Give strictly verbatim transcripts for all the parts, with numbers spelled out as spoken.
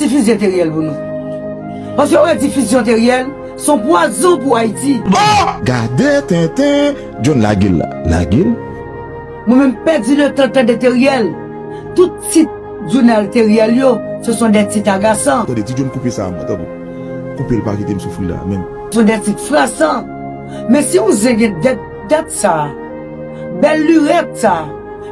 Difize Teriel pou nou. Paske yo wè difizyon Teriel se yon pwazon pou Ayiti. Gade tenten, John lage l la. Lage l. Mwen menm pèdi letan tande Teriel. Tout tit jounal Teriel yo, ce sont des titres agaçants. Tande, ti John, koupe sa a mwen, tanpri. Koupe l, pa kite m soufri la menm. Ce sont des titres frassants. Men si yon zen gen dat, dat sa, bèl lirèt sa,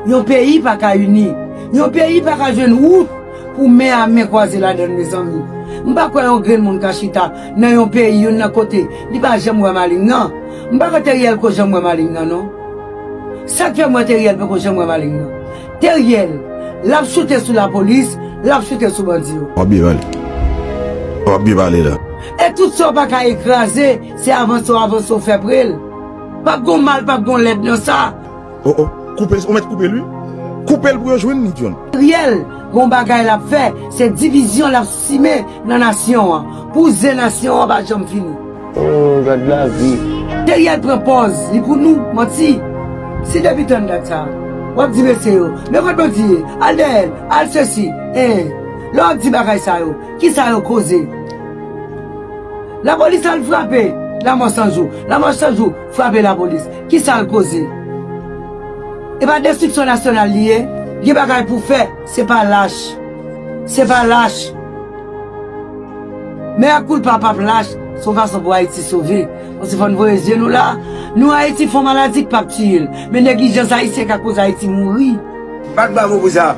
yon peyi pa ka ini. Yon peyi pa ka jwenn wout pou men a men kwaze ladan l, mezanmi. M pa kwè yon grenn moun ka chita nan yon peyi, youn nan kote, li pa janm wè maleng nan. M pa kwè Teriel ko janm wè maleng nan, non. Sa k fè m wè Teriel poko janm wè maleng nan? Teriel, l ap choute sou lapolis, l ap choute sou bandi yo. W ap byen pale. W ap byen pale la. E tout sa w pa ka ekraze, se avanse w avanse w fè pre l. P ap gon mal, p ap gon lèd nan sa. Oh, oh. Koupe l, ou mèt koupe l, wi. Koupe l pou yo jwenn li, John. Teriel, gon bagay l ap fè, se divizyon l ap simen nan nasyon an. Pou zen nasyon an pa janm fini. Oh, gad lavi. Teriel pran pòz li pou nou, manti. Si depi tann dat sa, w ap di mesye yo, men kot bandi ye, al dèyè l, al sesi, en. Lè w ap di bagay sa yo, kisa yo koze? Lapolis al frape Lanmò San Jou, Lanmò San Jou frape lapolis, kisa l koze? E pa destriksyon nasyonal li ye, gen bagay pou fè, se pa lach. Se pa lach. Men ak koulpa p ap lach, se yon fason pou Ayiti sove. Paske fò n voye zye nou la. Nou Ayiti fè yon maladi k p ap tiye l. Men neglijans ayisyen ka koz Ayiti mouri. Bat bravo pou sa.